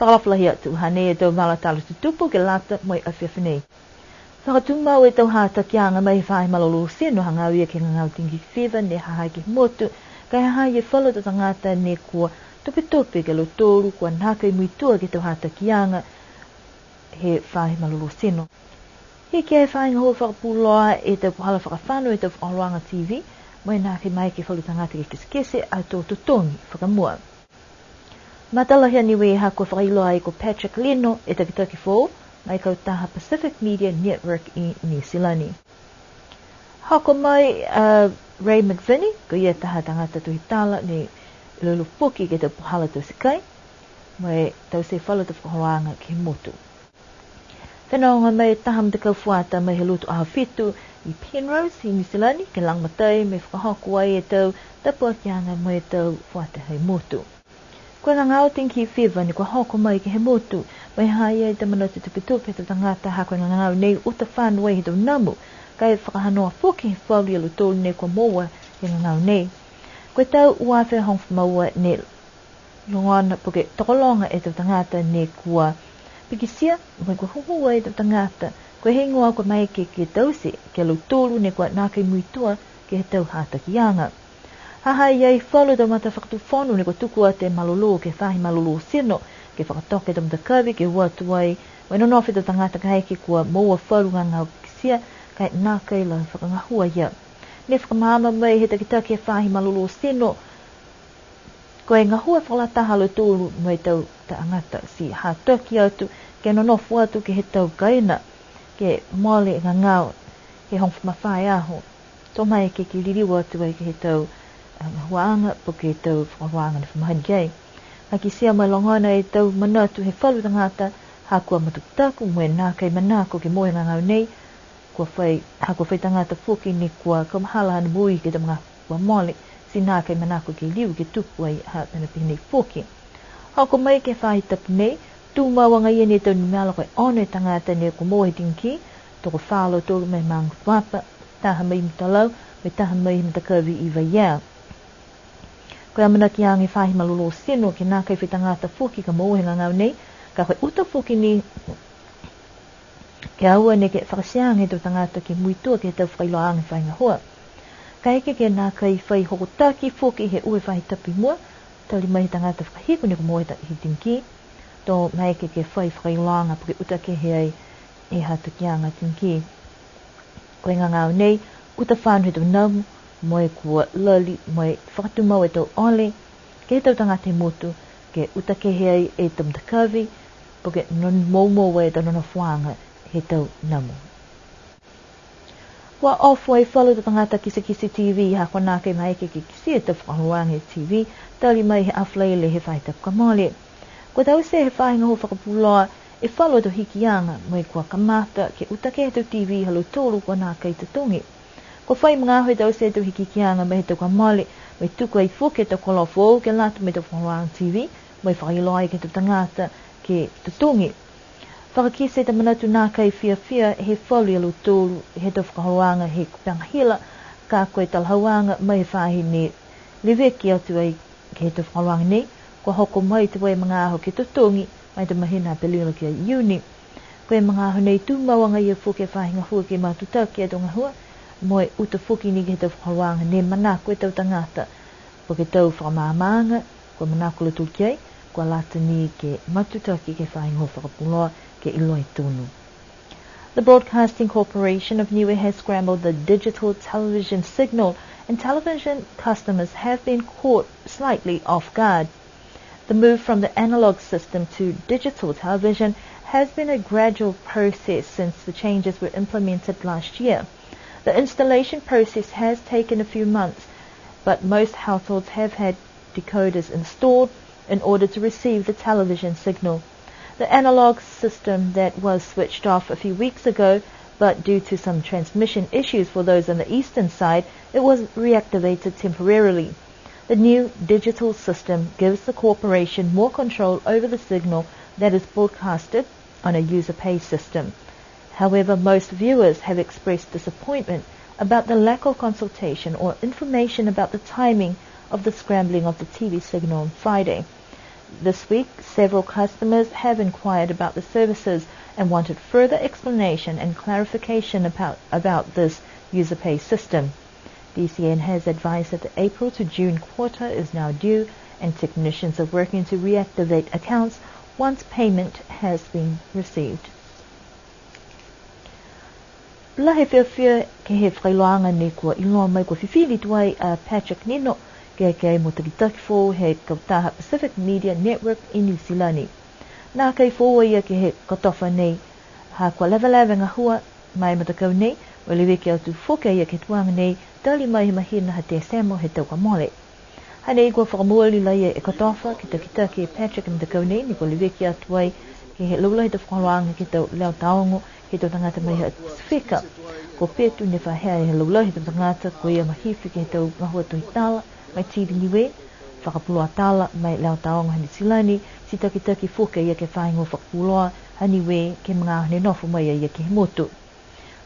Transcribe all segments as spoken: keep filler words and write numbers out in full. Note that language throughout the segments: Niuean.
Fakaalofa lahi atu, hanei e tau vala tala tutupu ke lata mo e afiafi nei. Fakatumau e tau hatakiaga mai he faahi malolō tino hagaao ia ke he gagao dengue fever ne ha ha i ai ke he motu, ka e ha ha i ai e falu tau tagata ne kua tupetupe ke he lautolu kua nākai muitua ke he tau hatakiaga he faahi malolō tino. Hiki ai he faahi gahua fakapuloa e tau puhala fakafano he tau fakaholoaga T V, mo e nākai maeke e falu tagata ke kitekite ato totogi fakamua. Matala he Niue ha kua fakailoa ai ko Patrick Lino e takitaki foou ma e kautaha Pacific Media Network i Niu Silani. Hoko mai a Ray McVinnie, ko ia taha tagata tohi tala ne iloilo foki ke he tau puhala taute kai, mo e taute falu tau fakaholoaga ke he motu. Fenoga mai e taha matakau fuata mai he lotu Aho Fitu i Penrose, i Niu Silani, ke lagomatai mo e fakahoko ai e tau tapuakiaga mo e tau fuata he motu. Ko e gagao dengue fever ne kua hoko mai ke he motu, mo e ha ha i ai e tau manatu tupetupe he tau tagata ha ko e gagao nei uta fano ai he tau namu, ka e fakahanoa foki he falu ia lautolu ne kua moua he gagao nei. Ko e tau ua afe hogofulu ma ua ne logona po ke tokologa e tau tagata ne kua pikitia, mo e kua huhū ai e tau tagata, ko e heigoa kua maeke ke taute ki a lautolu ne kua nākai muitua ke he tau hatakiaga. Ha ha i ai falu tau matafakatufono ne kua tuku atu e malolō ke he faahi malolō tino, ke fakatoka e tau matakavi ke o atu ai, mo e nonofo e tau tagata kaeke kua moua falu gagao pikitia, ka e nākai la fakagahua ia. Ne fakamaama mai he takitaki he faahi malolō tino, ko e gahua fakalataha a lautolu mo e tau tagata ti hataki atu, ke nonofo atu ke he tau kaina, ke mole e gagao he hogofulu ma fā e aho. To maeke ke liliu atu ai ke he tau, a, gahuaaga, po ke tau fakaholoaga ne fa mahani ki ai. Ka kitia mo e logona e tau manatu he falu tagata, ha kua matakutaku mo e nākai manako ke moua e gagao nei, kua fai, ha kua fai tagata foki ne kua kaumahala haana moui ke he tau magaaho kua mole, ti nākai manako ke liu ke tupu ai ha mena pehē nei foki. Hoko mai ke he faahi tapu nei, tumau agaia ni e tau numela ko e ono e tagata ne kua moua he dengue, tokofā a lautolu mai he maaga Tuapa, taha mai i Mutalau, mo e taha mai he matakavi i Vaiea. Ko e amanakiaga he faahi malolō tino ke nākai fai tagata foki ka moua he gagao nei, ka ko e uta foki ni ke aua neke fakateaga e tau tagata ke muitua ke he tau fakailoaaga he faahi gahua. Kaeke ke nākai fai hokotaki foki he ua e faahi tapu i mua, tali mai he tagata fakahiku ne kua moua he ta-, he dengue, to maeke ke fai fakailoaaga po ke uta kehe ai e hatakiaga dengue. Ko e gagao nei, uta fano he tau namu, mo e kua lali, mo e fakatumau e tau ole ke he tau tagata he motu, ke uta kehe ai e tau matakavi, po ke non-, moumou e tau nonofoaga he tau namu. Kua ofo e falu tau tagata kitekite T V, ha kua nākai maeke ke kitia e tau fakaholoaga he T V, tali mai he Aho Falaile he faahi tapu kua mole. Kua taute he faahi gahua fakapuloa e falu tau hikiaga, mo e kua kamata ke uta kehe e tau T V ha lautolu kua nākai totogi. Kua fai magaaho e taute e tau hikiaga mai he tau kua mole, mo e tuku ai foki e tau koloa foou ke lata mo e tau fakaholoaga T V, mo e fakailoa ai ke he tau tagata ke totogi. Fakakite e tau manatu nākai fiafia he falu ia lautolu he tau fakaholoaga he kupega hila, ka ko e talahauaga mai he faahi ne leveki atu ai ke he tau fakaholoaga nei, kua hoko mai tuai e magaaho ke totogi mai he tau mahina Apelila ki a Iuni. Ko e magaaho nei tumau agaia foki e faahi gahua ke matutaki e tau gahua, mo e uta foki ni ke he tau fakaholoaga ne manako e tau tagata, po ke tau fakamaamaaga, kua manako a lautolu ki ai, kua lata ni ke matutaki ke he faahi gahua fakapuloa ke iloa e tonu. The Broadcasting Corporation of Niue has scrambled the digital television signal, and television customers have been caught slightly off guard. The move from the analog system to digital television has been a gradual process since the changes were implemented last year. The installation process has taken a few months, but most households have had decoders installed in order to receive the television signal. The analog system that was switched off a few weeks ago, but due to some transmission issues for those on the eastern side, it was reactivated temporarily. The new digital system gives the corporation more control over the signal that is broadcasted on a user pay system. However, most viewers have expressed disappointment about the lack of consultation or information about the timing of the scrambling of the T V signal on Friday. This week, several customers have inquired about the services and wanted further explanation and clarification about, about this user pay system. D C N has advised that the April to June quarter is now due and technicians are working to reactivate accounts once payment has been received. Lahi e fiafia ke he fakailoaaga nei kua iloa mai kua fifili tuai a Patrick Nino ke eke ai mo takitaki foou he kautaha Pacific Media Network i Niu Silani. Nākai foou a ia ke he kotofa nei, ha kua levaleva e gahua ma e matakau nei, mo e leveki atu foki a ia ke he tuaga nei, tali mai he mahina ha Tesemo he tau kua mole. Hanei kua fakamooli laia e kotofa ke takitaki e Patrick e matakau nei, ne kua leveki atu ai ke he laulahi he tau fakaholoaga ke he tau leo taogo, ke he tau tagata mai he Pasifika. Ko Petu ne fa hea e laulahi he tau tagata, ko ia mahifi ke he tau gahua tohi tala, mai T V Niue, fakapuloa tala, mai leo taogo ha Niu Silani, ti takitaki foki a ia ke he faahi gahua fakapuloa ha Niue, ke he magaaho ne nofo mai a ia ke he motu.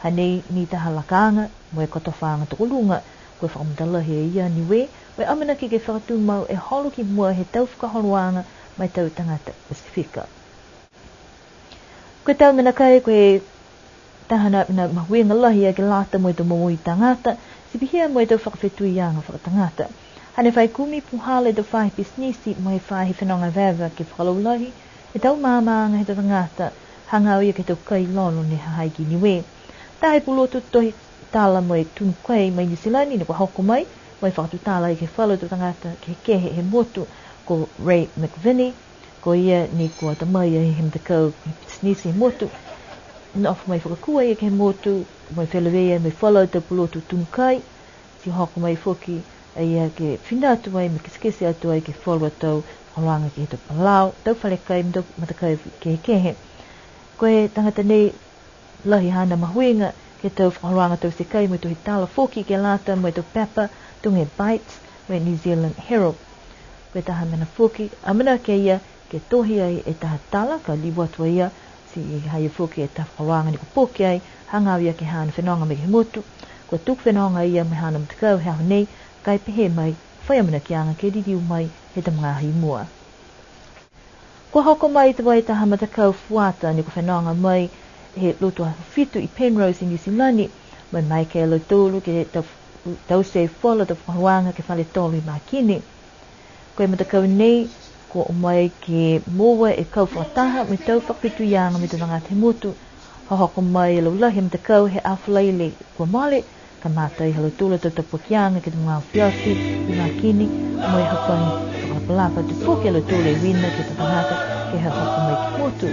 Hanei ni taha lakaaga, mo e kotofaaga tokoluga, kua fakamatalahi e ia Niue, mo e amanaki ke fakatumau e holo ki mua he tau fakaholoaga ma e tau tagata Pasifika. Ko e tau mena kai, ko e taha a mena mahuiga lahi a ke lata mo e tau momoui tagata, ti pihia mo e tau fakafetuiaga fakatagata. Hane fai kumi puhala e tau faahi pisinisi mo e faahi fenoga veva ke fakalaulahi e tau maamaaga he tau tagata, hagaao ia ke he tau kai lolo ne ha ha i ai ki Niue. Taha e pulotu tohi tala mo e tunu kai mai Niu Silani ne kua hoko mai, mo e fakatutala ai ke he falu tau tagata kehekehe he motu, ko Ray McVinnie, ko ia ne kua tamai ai he matakau he pisinisi he motu, nofo mai fakakū a ia ke he motu, mo e feleveia mo e falu tau pulotu tunu kai, ti hoko mai foki a ia ke fina atu ai mo e kitekite atu ai ke he falu tau fakaholoaga ke he tau palau, tau fale kai, mo e tau matakau kehekehe. Ko e tagata nei, lahi haana mahuiga ke he tau fakaholoaga taute kai mo e tohi tala foki ke lata mo e tau pepa tuga e Bites mo e New Zealand Herald. Ko e taha mena foki, amanaki a ia ke tohi ai e taha tala ka liu atu a ia, ti ha i ai foki e taha fakaholoaga ne kua poki ai, hagaao ia ke he haana fenoga mai ke he motu. Kua tuku fenoga a ia mo e haana matakau he aho nei, ka e pehē mai, fai amanakiaga ke liliu mai he tau magaaho i mua. Kua hoko mai tuai taha matakau fuata ne kua fenoga mai he lotu Aho Fitu i Penrose i Niu Silani, mo e maeke a lautolu ke tau, taute falu tau fakaholoaga ke he fale tolo i Makini. Ko e matakau nei, kua o mai ke moua e kau fakataha mo e tau fakafetuiaga mo e tau tagata he motu. Hohoko mai e laulahi he matakau he Aho Falaile kua mole, kamata ai ha lautolu a tau tapuakiaga ke he tau magaaho afiafi i Makini, mo e hafagi fakalapalapa atu foki a lautolu e uiina ke he tau tagata ke hohoko mai ke he motu.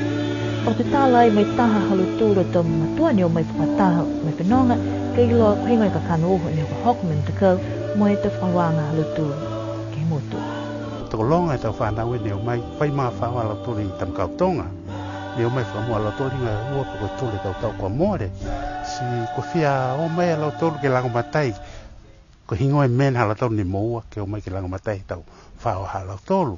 Fakatutala ai mo e taha ha lautolu a tau matua ne o mai fakataha mo e fenoga, ke iloa ko e heigoa e kakano uho ne hohoko mai he matakau, mo e tau fakaholoaga ha lautolu ke he motu. Tokologa e tau fanau ne o mai, fai magafaoa a lautolu i Tamakautoga. Ne o mai fakamua a lautolu liga ua po ke tolu e tau tau kua mole. Ti kua fia o mai a lautolu ke lagomatai. Ko e heigoa e mena ha lautolu ne moua ke o mai ke lagomatai e tau fao ha lautolu.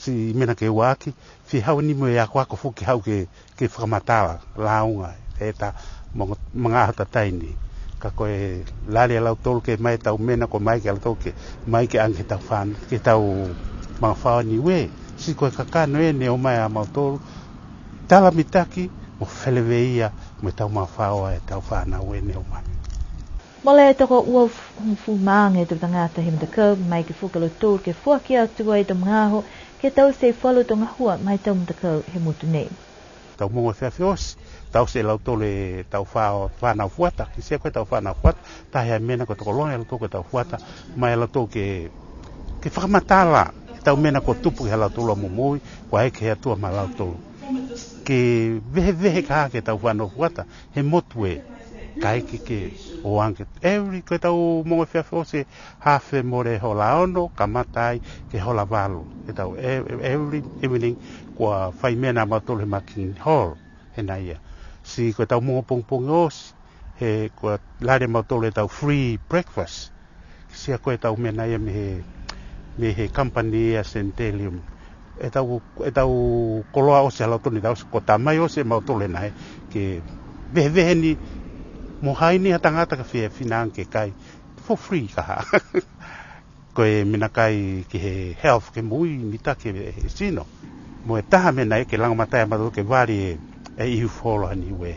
Ti mena ke ua aki, fia hau ni mo e akoako foki hau ke, ke fakamatala, lauga, e ta, mo, magaaho tatai ni. Ka ko e lali a lautolu ke mai e tau mena kua mai ke a lautolu ke, mai ke age ke he tau fan, ke he tau magafaoa Niue. Ti ko e kakano e ne o mai a mautolu, tala mitaki, mo feleveia, mo e tau magafaoa e tau fanau e ne o mai. Mole e toko uafulu ma afe e tau tagata he matakau, maeke foki a lautolu ke foaki atu ai e tau magaaho, ke taute falu tau gahua ma e tau matakau he motu nei. Tau mogo e afiafi oti, taute e lautolu e tau fa-, fanau fuata, kitia ko e tau fanau fuata, taha e mena kua tokologa e lautolu ko e tau fuata, ma e lautolu ke, ke fakamatala e tau mena kua tupu ke he ha lautolu a momoui, kua eke he Atua ma lautolu. Ke vehevehe ka ke he tau fanau fuata, he motu e, kaeke ke o age. Every, ko e tau mogo e afiafi oti, hafe mole e hola ono, kamata ai ke he hola valu. E tau e-, e-, every evening, kua fai mena a mautolu he Makini Hall, he nā ia. Ti ko e tau mogo pogipogi oti, he kua lali a mautolu e tau free breakfast. Kitia ko e tau mena ia mei he, mei he company a Centellium. E tau, e tau koloa oti ha lautolu ne taute, kua ta mai oti e mautolu e nā e, ke vehevehe ni, mo hai ni a tagata ka fia finagalo ke kai, for free ka ha. Ko e mena kai ke he health ke moui mitaki e tino. Mo e taha mena ke lagomatai a mautolu ke vali e, e ihu folo ha Niue.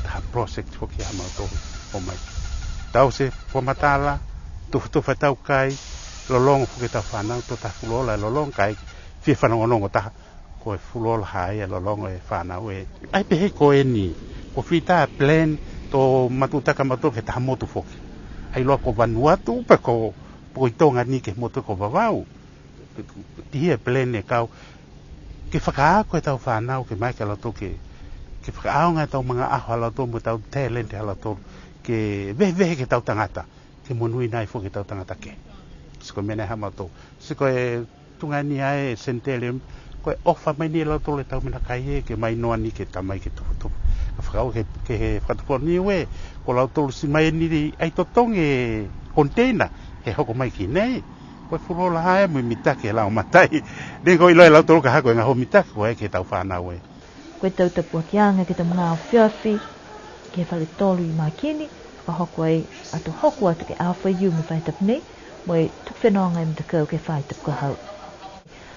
Taha project foki ha mautolu o mai. Taute fakamatala, tufutufa e tau kai, lologo foki e tau fanau, to taha fuluola e lologo kai, fia fanogonogo taha. Ko e fuluola ha ia e lologo e fanau e. Ai pehē ko eni, ko fita plan to matutaki a mautolu ke he taha motu foki. Ai iloa ko Vanuatu, pe ko, pe ko i Toga ni ke he motu ko Vavau. Pihia e plan e kau, ke fakaako e tau fanau, ke mai ke lautolu ke, ke fakaaoga e tau magaaho ha lautolu mo e tau talent ha lautolu, ke vehevehe ke he tau tagata, ke monuina ai foki e tau tagata kehe. Ti ko e mena ha mautolu. Ti ko e tuga ni ai e Sanitarium, ko e offer mai ni e lautolu e tau mena kai e, ke mai noa ni ke ta mai ke tufutufu. Ka fakaau ke, ke he Fakatufono Niue, ko lautolu ti mai ni ai totogi e container, he hoko mai ki nei. Ko e fuluola ha e mo e mitaki e lagomatai. Nei ko e iloa e lautolu ka ha ko e gahua mitaki ko e ke he tau fanau e. Ko e tau tapuakiaga ke he tau magaaho afiafi, ke he fale tolu i Makini, fakahoko ai, ato hoko atu ke he Aho Faiumu he faahi tapu nei, mo e tuku fenoga e matakau ke he faahi tapu ka hau.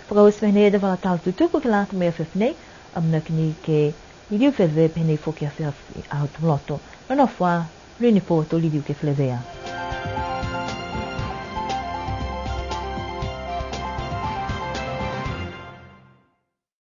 Fakaoti mai nei e vala tala tutupu ke lata mo e afiafi nei, amanaki ni ke liliu feleveia pehē nei foki afiafi Aho Tuloto. Nonofo ā, Rini Fo to liliu ke feleveia.